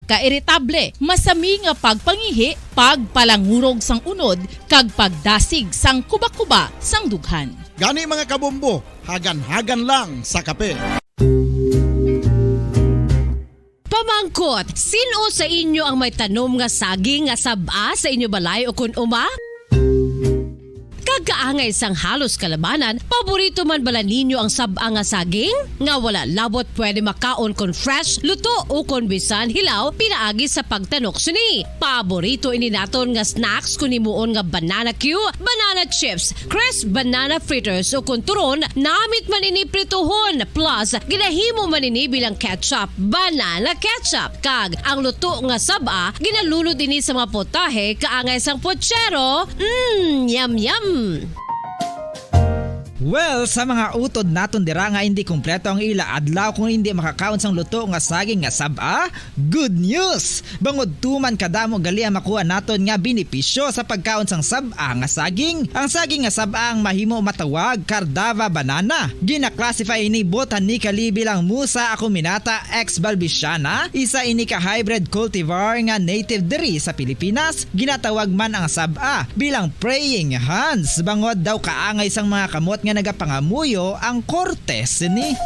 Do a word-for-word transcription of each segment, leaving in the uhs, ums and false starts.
ka-iritable, masami nga pagpangihi, pagpalangurog sang unod, kag pagdasig sang kubakuba sang dughan. Gani, mga kabombo, hagan-hagan lang sa kape. Pamangkot, sin-o sa inyo ang may tanom nga saging nga sab-a sa inyo balay ukon uma? Kag kaangay sang halos kalabanan, paborito man bala ninyo ang sab-a nga saging? Nga wala labot pwede makaon kon fresh, luto, ukon bisan hilaw pinaagi sa pagtanok sini. Paborito ini naton nga snacks kon himuon nga banana cue, banana chips, crisp banana fritters, ukon turon, namit man ini prituhon, plus ginahimo man ini bilang ketchup, banana ketchup. Kag ang luto nga sab-a, ginalunod ini sa mga putahe kaangay sang putsero. Mm, yum, yum! Well, sa mga utod naton dira nga hindi kompleto ang ila adlaw kung hindi makakaon sang luto nga saging nga sab-a, good news! Bangod tuman kadamo gali ang makuha naton nga benepisyo sa pagkaon sang sab-a nga saging. Ang saging nga sab-a ang mahimo matawag Cardava banana. Gina-classify ini botanically bilang Musa acuminata ex balbisiana, isa ini ka hybrid cultivar nga native diri sa Pilipinas. Ginatawag man ang sab-a bilang praying hands, bangod daw kaangay sang mga kamot nga nagapangamuyo ang korte sini.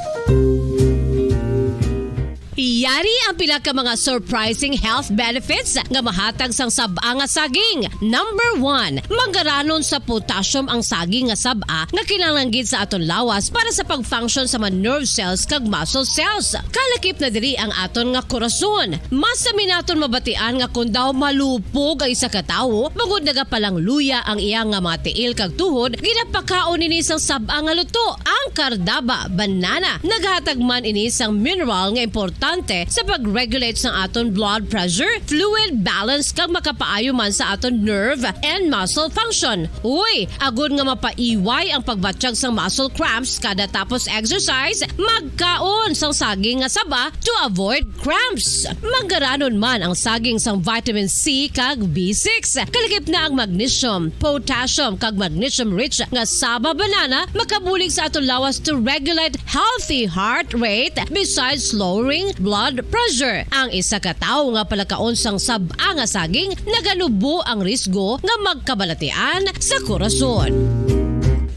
Yari ang pila ka mga surprising health benefits nga mahatag sang sab-a nga saging. Number one, manggaranon sa potassium ang saging nga sab-a nga kinahanglan gid sa aton lawas para sa pag-function sa mga nerve cells kag muscle cells. Kalakip na diri ang aton nga korason. Masami naton mabatian nga kon daw malupog ang isa ka tawo, bangod nagapalangluya ang iya nga mga tiil kag tuhod, ginapakaon ini sang sab-a nga luto. Ang kardaba, banana, naghatag man ini sang mineral nga importante sa pag-regulate sang aton blood pressure, fluid balance, kag makapaayo man sa aton nerve and muscle function. Uy, agod nga mapaiway ang pagbatyag sang muscle cramps kada tapos exercise, magkaon sang saging nga saba to avoid cramps. Manggaranon man ang saging sang vitamin C kag B six. Kalakip na ang magnesium, potassium, kag magnesium-rich nga saba banana makabulig sa aton lawas to regulate healthy heart rate besides lowering blood pressure. Ang isa ka tawo nga palakaon sang sab-a nga saging naganubo ang risgo nga magkabalatian sa korason.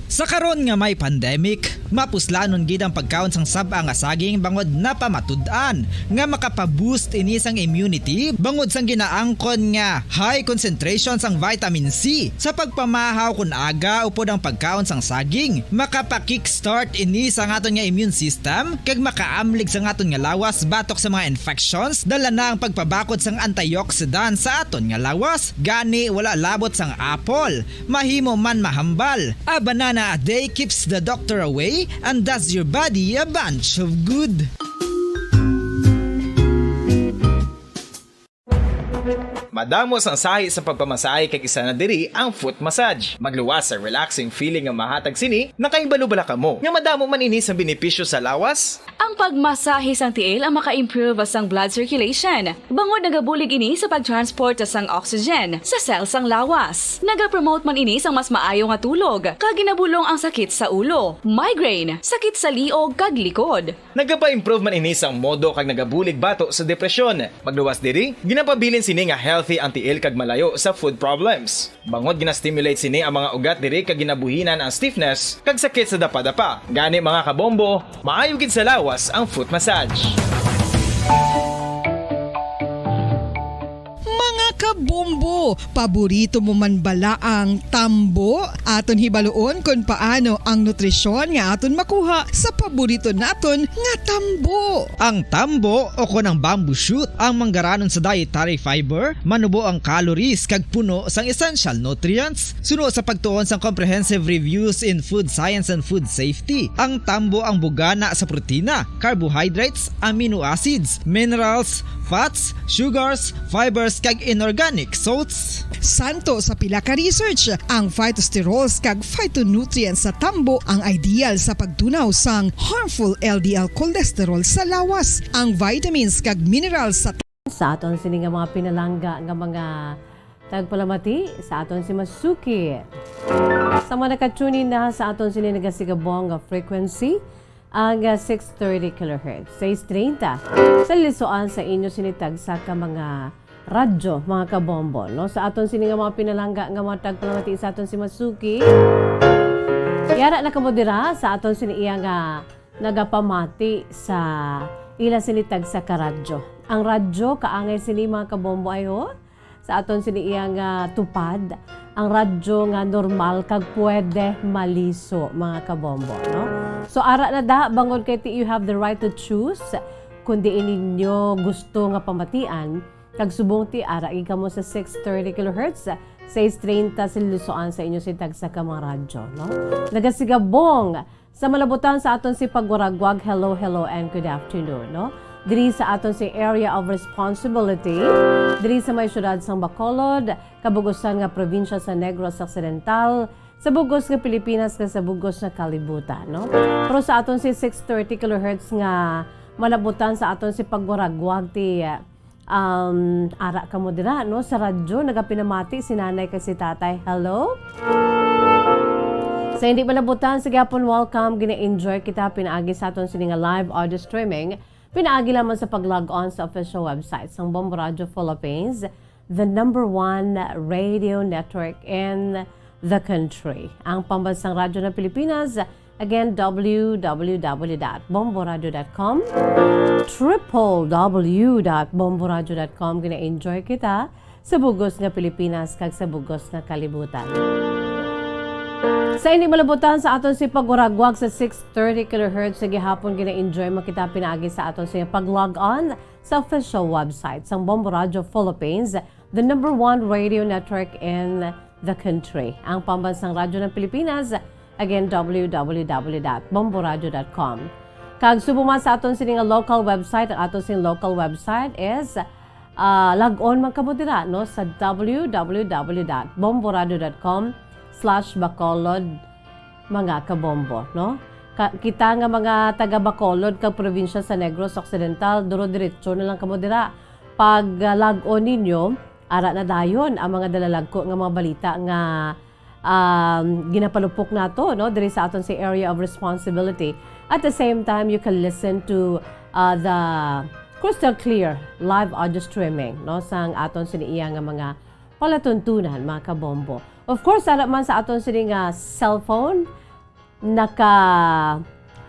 Sa karon nga may pandemic, mapuslanon gid ang pagkaon sang sab-a nga saging bangod napamatud-an nga makapa-boost ini sang immunity bangod sang ginaangkon nga high concentration sang vitamin C. Sa pagpamahaw kon aga upod ang pagkaon sang saging, makapa-kickstart ini sa aton nga immune system kag makaamlig sa aton nga lawas batok sa mga infections. Dala na ang pagpabakod sang antioxidant sa aton nga lawas. Gani, wala labot sang apple, mahimo man mahambal. A banana a day keeps the doctor away and does your body a bunch of good. Madamo sang sahi sa pagpamasahe kag isa na diri ang foot massage. Magluwas sa relaxing feeling nga mahatag sini, nakahibalo bala kamo nga madamo man ini sang benepisyo sa lawas? Ang pagmasahe sang tiil ang maka-improve sang blood circulation, bangod nagabulig ini sa pag-transport sang oxygen sa cell sang lawas. Nagapromote man ini sang mas maayo nga tulog, kag ginabulong ang sakit sa ulo, migraine, sakit sa liog, kag likod. Nagapa-improve man ini sang modo kag nagabulig bato sa depresyon. Magluwas diri, ginapabilin sini nga healthy ang tiil kag malayo sa foot problems. Bangod gina-stimulate sini ang mga ugat diri kag ginabuhinan ang stiffness kag sakit sa dapadapa. Gani, mga kabombo, maayo gid sa lawas ang foot massage. Mga kabombo, paborito mo man bala ang tambo? Aton hibaluon kon paano ang nutrisyon nga aton makuha sa paborito naton nga tambo. Ang tambo, o kon ang bamboo shoot, ang manggaranon sa dietary fiber, manubo ang calories kag puno sang essential nutrients. Suno sa pagtuon sang Comprehensive Reviews in Food Science and Food Safety, ang tambo ang bugana sa protina, carbohydrates, amino acids, minerals, fats, sugars, fibers, kag inorganic salts. Santo sa pila ka research, ang phytosterols kag phytonutrients sa tambo ang ideal sa pagtunaw sang harmful L D L cholesterol sa lawas. Ang vitamins kag minerals sa Sa aton sini nga mga pinalangga nga mga tagpalamati, sa aton si Masuki. Sa mga naka-tune in na sa aton sini nagasigabong nga frequency, ang, ah, six thirty kilohertz, sais treinta, sa lisoan sa inyo sini tagsa ka mga radyo, mga kabombo, no? Sa aton sini nga mga pinalangga nga mga tagpalamati sa aton si Masuki. Yara na kamo dira sa aton sini iya nga nagapamati sa ila sini tagsa ka radyo. Ang radyo, kaangay sini, mga kabombo, ay ho, sa aton sini iya nga tupad, ang radyo nga normal kag pwede maliso, mga kabombo, no? So, ara na da, bangod kay ti you have the right to choose kung diin ninyo gusto nga pamatian, kag subong ti ara gid kamo sa six thirty kilohertz, sais treinta sa lisoan sa inyo sini tagsa ka mga radyo, no? Nagasigabong sa malabutan sa aton si pagwaragwag, hello, hello, and good afternoon, no? Diri sa aton si area of responsibility, diri sa may siyudad sang Bacolod, kabug-usan nga probinsya sa Negros Occidental, sa bugos nga Pilipinas, kag sa bugos nga kalibutan, no? Pero sa aton si six thirty kilohertz nga malabutan sa aton si pagwaragwag ti, um, ara kamo dira, no? Sa radyo, nagapinamati si nanay kag si tatay. Hello? Sa hindi malabutan, sa gihapon, welcome. Gina-enjoy kita pinaagi sa aton sini nga live audio streaming. Pinaagi lamang sa pag-log on sa official website sang Bombo Radio Philippines, the number one radio network in the country. Ang pambansang radyo ng Pilipinas, again, www.bomboradio.com, www.bomboradio.com. Gina-enjoy kita sa bugos nga Pilipinas kag sa bugos nga kalibutan. Sa ini malabutan sa aton si pagwaragwag sa six thirty kilohertz sa gihapon, gina-enjoy man kita pinaagi sa aton sa pag-log on sa official website sang Bombo Radio Philippines, the number one radio network in the country. Ang pambansang radyo ng Pilipinas, again, www.bomboradio.com. Kag subong man sa aton sini nga local website, ang aton sini local website is, ah, log on man kamo dira, no, sa www.bomboradio.com/bacolod, mga kabombo, no? Ka-, kita nga mga taga Bacolod kag probinsya sa Negros Occidental, duro-diretso na lang kamo dira. Pag, ah, log on ninyo, ara na dayon ang mga dalalagko nga mga balita nga, um, ginapalupok nato, no, diri sa aton si area of responsibility. At the same time, you can listen to, uh, the crystal clear live audio streaming, no, sang aton sini iya nga mga palatuntunan, mga kabombo. Of course, ara man sa aton sini nga cellphone, naka,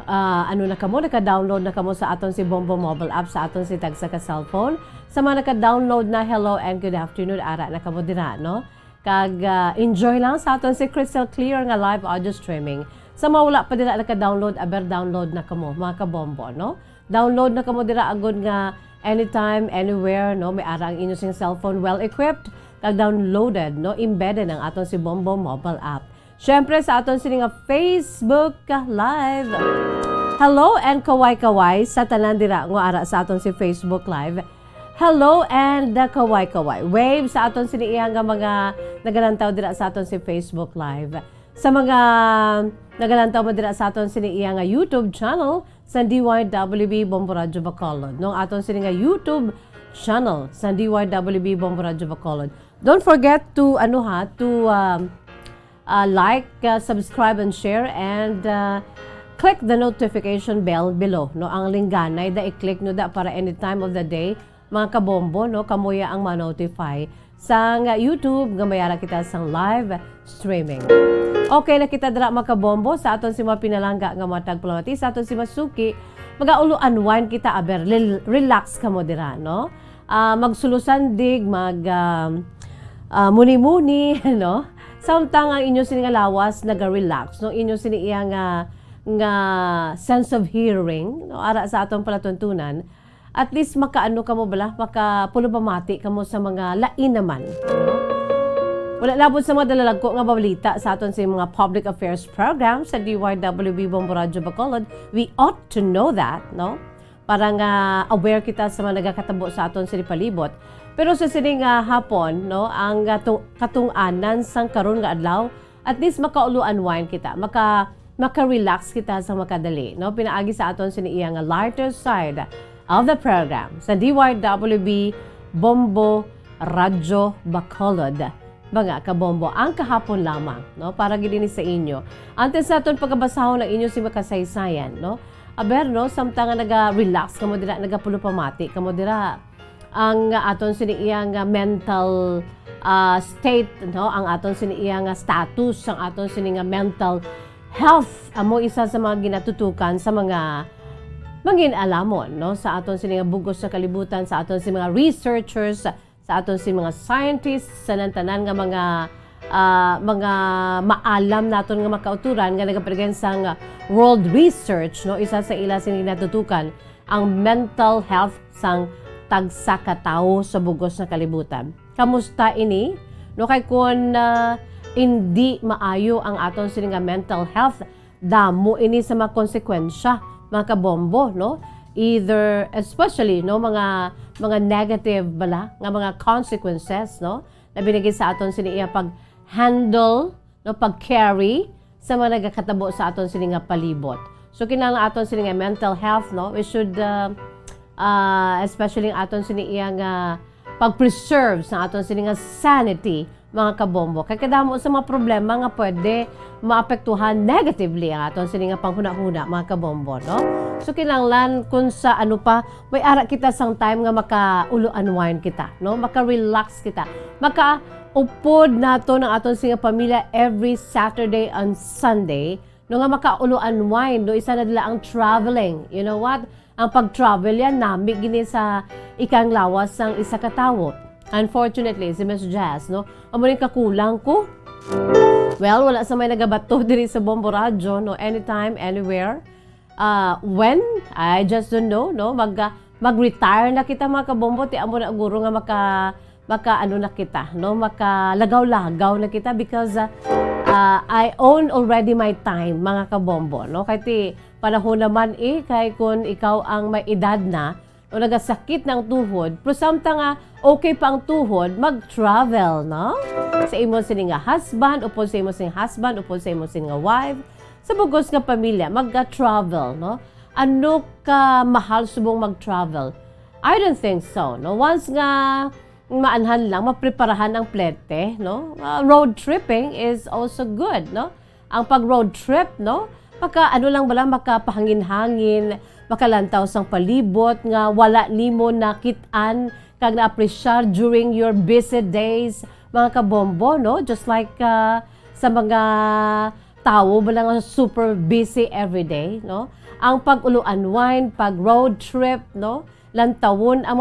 ah, ano na kamo, naka-download na kamo sa aton si Bombo mobile app sa aton si tagsa ka cellphone. Sa mga naka-download na, hello and good afternoon, ara na kamo dira, no? Kag, ah, enjoy lang sa aton si crystal clear nga live audio streaming. Sa mga wala pa dira naka-download, aber download na kamo, mga kabombo, no? Download na kamo dira agod nga anytime, anywhere, no? May ara ang inyo sing cellphone well equipped kag downloaded, no? Embedded ang aton si Bombo mobile app. Siyempre, sa aton sini nga Facebook Live. Hello and kaway-kaway sa tanan dira nga ara sa aton si Facebook Live. Hello and, uh, kaway-kaway. Wave sa aton sini iya nga mga nagalantaw dira sa aton si Facebook Live. Sa mga nagalantaw mo dira sa aton sini iya nga YouTube channel, sa D Y W B Bombo Radyo Bacolod. No, aton sini nga YouTube channel, sa D Y W B Bombo Radyo Bacolod. Don't forget to, ano ha, to, um, uh, like, uh, subscribe, and share, and, uh, click the notification bell below, no? Ang lingganay da, i-click nyo da para any time of the day, mga kabombo, no? Kamo ya ang ma-notify sang YouTube nga may ara kita sang live streaming. Okay, nakita dira, mga kabombo, sa aton si mga pinalangga nga mga tagpalamati, sa aton si Masuki, magaulo unwind kita, aber, lil-, relax kamo dira, no? Ah, magsulusandig, mag, ah, ah, muni-muni, no? Samtang ang inyo sini nga lawas naga-relax, no? Inyo sini iya nga, nga sense of hearing, no? Ara sa aton palatuntunan, at least makaano kamo bala, makapulupamati kamo sa mga lain naman, no? Wala labot sa mga dalalagko nga balita sa aton sa mga public affairs program sa D Y W B Bombo Radyo Bacolod, we ought to know that, no? Para nga aware kita sa mga nagakatabo sa aton sini palibot. Pero sa sini nga hapon, no, ang, ah, tu-, katungdanan sang karon nga adlaw, at least makaulo unwind kita, maka-, maka-relax kita sa makadali, no? Pinaagi sa aton sini iya nga lighter side of the program sa D Y W B Bombo Radyo Bacolod. Mga kabombo, ang kahapon lamang, no, para gid ini sa inyo. Antes naton pagabasahon ang inyo si makasaysayan, no, Aber, no, samtang nga naga-relax kamo dira, nagapulupamati kamo dira, ang aton sini iya nga mental, ah, state, no, ang aton sini iya nga status, ang aton sini nga mental health, amo isa sa mga ginatutukan sa mga mangin-alamon, no, sa aton sini nga bugos sa kalibutan, sa aton sini mga researchers, sa aton si mga scientists, sa nan-, tanan nga mga, ah, mga maalam naton nga mga kauturan nga nagapaligyan sang World Research, no, isa sa ila sini natutukan ang mental health sang tagsa ka tawo sa bugos nga kalibutan. Kamusta ini? No, kay kun, ah, indi maayo ang aton sini nga mental health, damo ini sa mga konsekwensya, mga kabombo, no? Either, especially, no, mga, mga negative bala nga mga consequences, no, na binigay sa aton sini iya pag-handle, no, pag-carry sa mga nagakatabo sa aton sini nga palibot. So, kinahanglan aton sini nga mental health, no, we should, uh, uh, especially ang aton sini iya nga pag-preserve sa aton sini nga sanity, mga kabombo. Kay kadamo sa mga problema nga pwede maapektuhan negatively ang aton sini nga panghunahuna, mga kabombo, no? So, kinahanglan kung sa ano pa, may ara kita sang time nga maka-ulo unwind kita, no? Maka-relax kita. Maka-upod nato ng aton sini nga pamilya every Saturday and Sunday, no, nga maka-ulo unwind, no? Isa na dila ang traveling. You know what? Ang pag-travel yan, nami gini sa ikang lawas sang isa ka tawo. Unfortunately, si Miss Jazz, no? Amo ning kakulang ko. Well, wala sa may nagabato diri sa Bombo Radyo, no? Anytime, anywhere. Ah, when? I just don't know, no? Mag, ah, mag-retire na kita, mga kabombo. Ti amo na guro nga maka, maka ano na kita, no? Makalagaw-lagaw na kita because, ah, ah, I own already my time, mga kabombo, no? Kay ti panahon naman, eh, kay kun ikaw ang may edad na, o nagasakit na ang tuhod, pero samtang nga okay pa ang tuhod, mag-travel, no? Sa imo sini nga husband, upod sa imo sini nga husband, upod sa imo sini nga wife, sa bugos nga pamilya, mag-travel, no? Ano ka mahal subong mag-travel? I don't think so, no? Once nga maanhan lang, mapreparahan ang plete, no? Ah, road tripping is also good, no? Ang pag-road trip, no? Maka, ano lang bala, makapahangin-hangin, makalantaw sang palibot nga wala nimo nakit-an kag naapresyar during your busy days, mga kabombo, no? Just like, ah, sa mga tawo bala nga super busy everyday, no? Ang pag-ulo unwind, pag-road trip, no? Lantawon ang